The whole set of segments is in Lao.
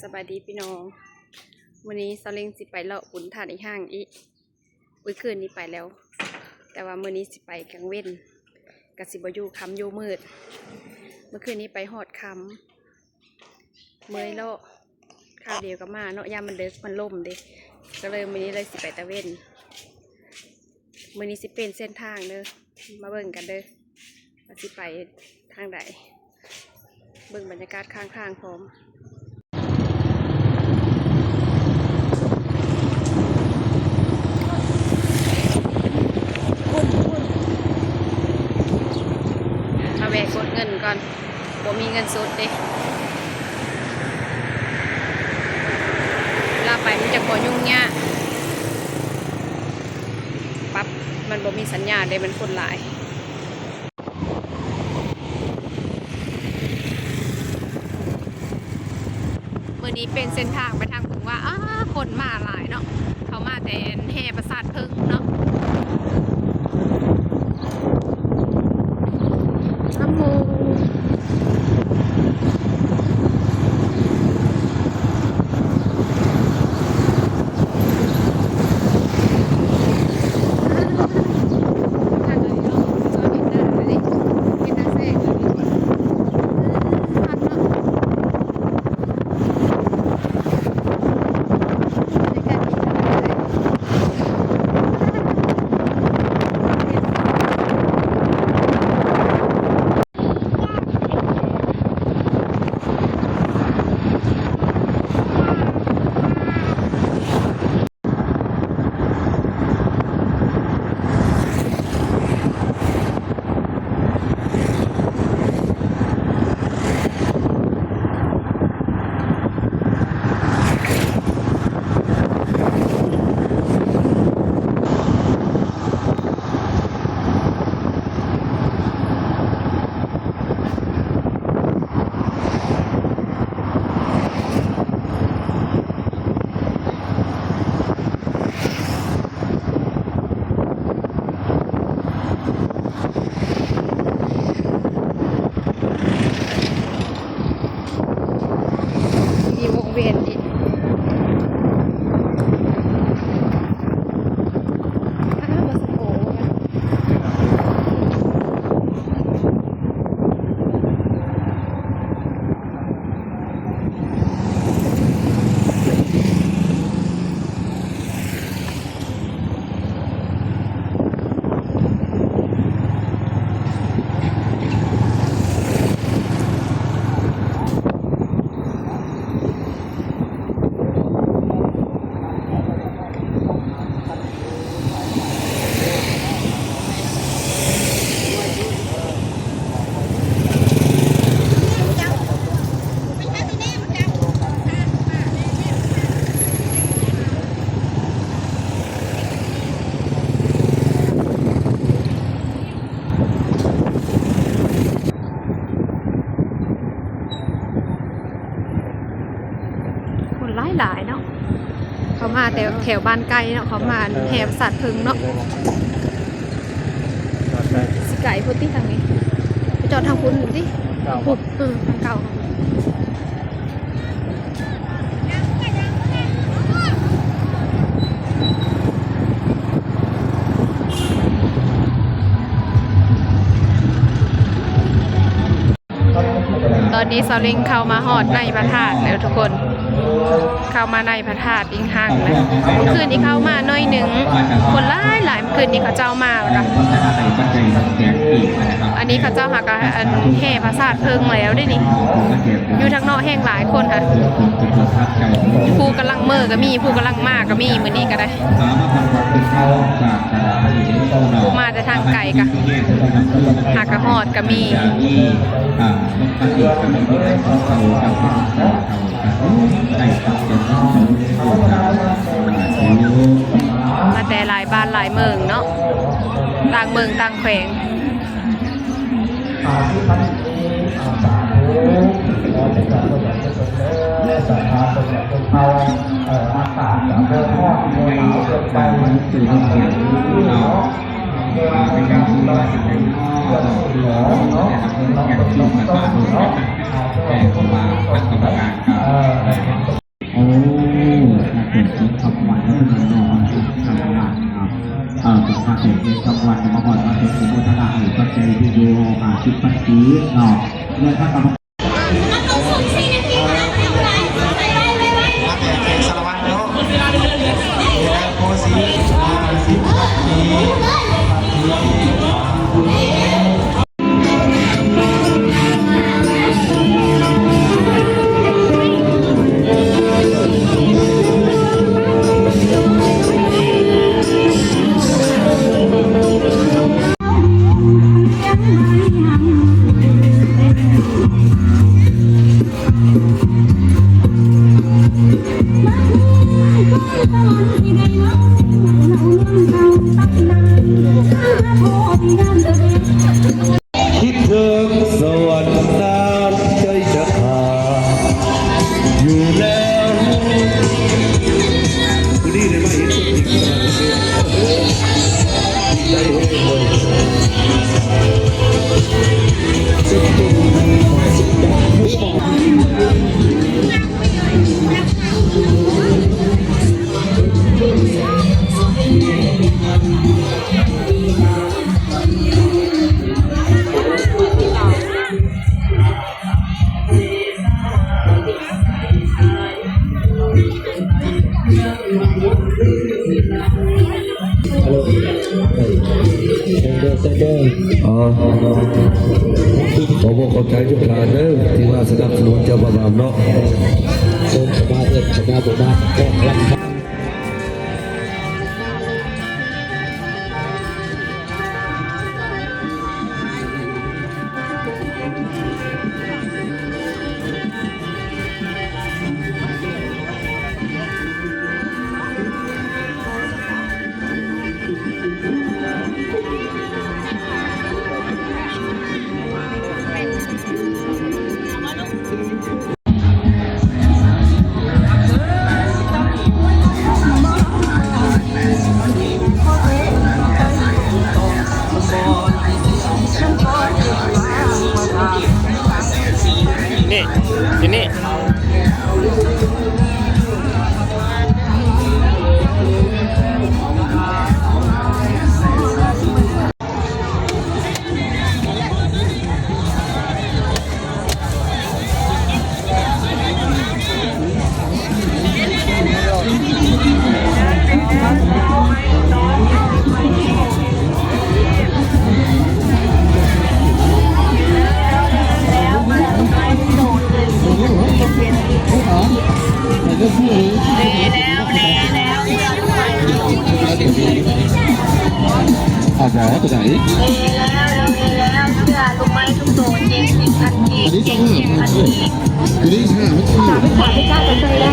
ສະບາຍດີພີ່ນ້ອງ, ມື້ນີ້ສາວເລັງຊິໄປເລາະບຸນທາດອີ່ຮ່າງອີກ. ມື້ຄືນນີ້ໄປແລ້ວ ແຕ່ວ່າມື້ນີ້ຊິໄປກາງເວັນ ກະຊິບໍ່ຢູ່ຄ່ຳຢູ່ມືດ. ມື້ຄືນນີ້ໄປຮອດຄ່ຳ ເມື່ອຍເລາະ ຄາວດຽວກໍມາເນາະ, ຍາມມັນເດິກມັນລົມເດ້ ກໍເລີຍມື້ນີ້ເລີຍຊິໄປຕາເວັນ. ມື້ນີ້ຊິປ່ຽນເສັ້ນທາງເດີ, ມາເບິ່ງກັນເດີວ່າຊິໄປທາງໃດ. ເບິ່ງບັນຍາກາດຂ້າງທາງພ້ອມ. ມາແວະກົດເງິນກ່ອນ. ບໍ່ມີເງິນສົດເດ້, ລາວໄປມັນຈະບໍ່ຫຍຸ້ງຍາກ. ປັບ ມັນບໍ່ມີສັນຍານເດ້, ມັນຄົນຫຼາຍ. ມື້ນີ້ປ່ຽນເສັ້ນທາງໄປທາງ ວ່າ ອ້າ ຄົນມາຫຼາຍເນາະ, ເຂົາມາແຕ່ແຫ່ປາສາດເຜິ້ງເນາະ. ມີວົງວຽນອີກ. ອ້າວ ມາສະໂພ. ຄົນຫຼາຍໆເນາະ, ເຂົາມາແຕ່ແຖວບ້ານໄກເນາະ, ເຂົາມາແຫ່ປາສາດເຜິ້ງເນາະ. ຊິໄກພຸ້ນຕິທາງນີ້, ໄປຈອດທາງພຸ້ນຕິ. ເອີ ທາງເກົ່າ. ຕອນນີ້ສາວເລັງເຂົ້າມາຮອດໃນພະທາດແລ້ວທຸກຄົນ, ເຂົ້າມາໃນພະທາດອີ່ຮ່າງແລ້ວ. ມື້ຄືນນີ້ເຂົ້າມາໜ້ອຍໜຶ່ງ, ຄົນຫຼາຍໆ. ມື້ຄືນນີ້ເຂົາເຈົ້າມາ ອັນນີ້ເຂົາເຈົ້າຫາກະ ອັນ ແຫ່ປາສາດເຜິ້ງແລ້ວເດ້ນີ້. ຢູ່ທາງນອກແຮ່ງຫຼາຍຄົນຫະ, ຜູ້ກຳລັງເມືອກໍມີ, ຜູ້ກຳລັງມາກໍມີ ມື້ນີ້ກໍໄດ້. ຜູ້ມາແຕ່ທາງໄກກະຫາກະຮອດກໍມີ. ມາແຕ່ຫຼາຍບ້ານຫຼາຍເມືອງເນາະ, ຕ່າງເມືອງຕ່າງແຂວງ. ເອີ ເນາະ ແລະ ຄະນະກຳມະການ ສາລະວັດເນາະ ແລ້ວກໍຊິ ຄິດເຖິງສະຫວັນນານໃຈຈະຂາດຢູ່ແລ້ວ. ອໍ ຂໍບອກຂອບໃຈທຸກທ່ານເດີ ທີ່ມາສະໜັບສະໜູນເຈົ້າພະບາບເນາະ. ເຊີນເຂົ້າມາເດີ ເຂົ້າມາບໍ່ມາກໍຮັກ. ນີ້ ຢູ່ນີ້. ອາຈານ ເປັນຫຍັງອີກ? ເດແລ້ວ ເດແລ້ວ ເຊື່ອລູກໄມ້ທຸກໂຕ ເຈັດສິບພັນກີບ ເຈັດສິບພັນກີບ. ຕົວນີ້ຊາວຫ້າພັນກີບ. ສາມພັນ ສາມພັນ ເຈົ້າກໍໃສ່ໄດ້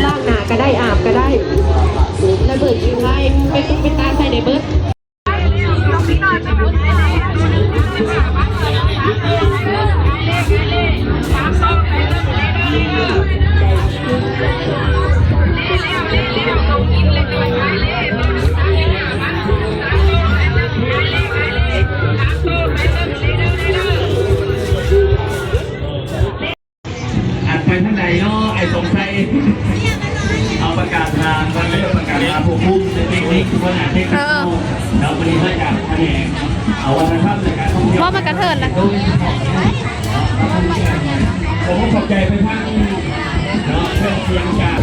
ລ້າງໜ້າກໍໄດ້ ອາບກໍໄດ້ ລະເບີດຢູ່ໄທ ເປັນຕຸກເປັນຕາໃສ່ໄດ້ເບີດ. ອັນໄປທາງໃດເນາະ ໄອ້ສົງໄຊ? ເອົາປະກາດຫາກ່ອນເດີ ປະກາດຫາຜູ້ຄຸມເຕັກນິກ ຫົວໜ້າເຕັກນິກ ເອີ ເນາະ ມື້ນີ້ມາຈາກພະແນກ ເອົາ ວັດທະນະທຳ ແລະ ການທ່ອງທ່ຽວ ວ່າມັນກະເທີນລະ. ໂດຍສະເພາະ ຂອບໃຈໄປທາງເນາະ ເຄື່ອງສຽງຈາກ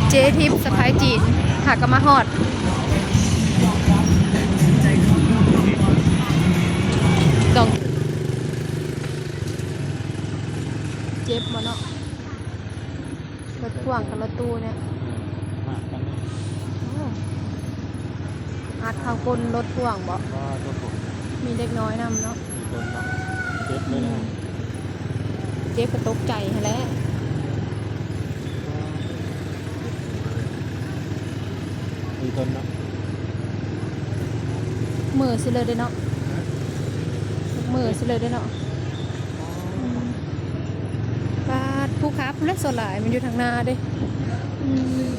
ເຈທິບສະໄພຈີນ ຫາກະມາຮອດ ຕ້ອງ ເຈັບບໍ່ເນາະ? ລົດພ່ວງກັບລົດຕູ້ເນຍ ໂອ້ ອັດເຂົ້າກົ້ນລົດພ່ວງບໍ? ມີເດັກນ້ອຍນຳເນາະ ເຈັບເລີຍນະ ເຈັບກໍຕົກໃຈຫັ້ນແຫຼະ. ຕົ້ນເນາະ ມືຊິເລີຍເດ້ເນາະ ມືຊິເລີຍເດ້ເນາະ. ປາດ ພູຂາພຸ້ນແຫຼະ ສ່ວນຫຼາຍມັນຢູ່ທາງໜ້າເດ້. ອືມ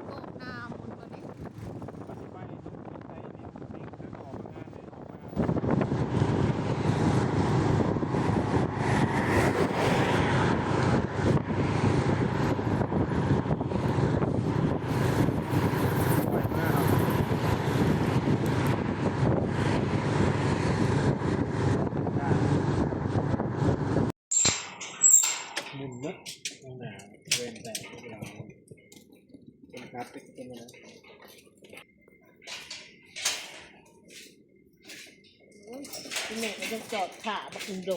ໂກກນ້ຳພຸ້ນຕົວນີ້. ໝຸນໝົດ ຂ້າງໜ້າແວ່ນແຕກ ເປັນຄັດເປັນອັນນັ້ນ. ໂອ້ຍ ອີແມ່ກໍຈະຈອດຖ້າບັກອິນໂດ.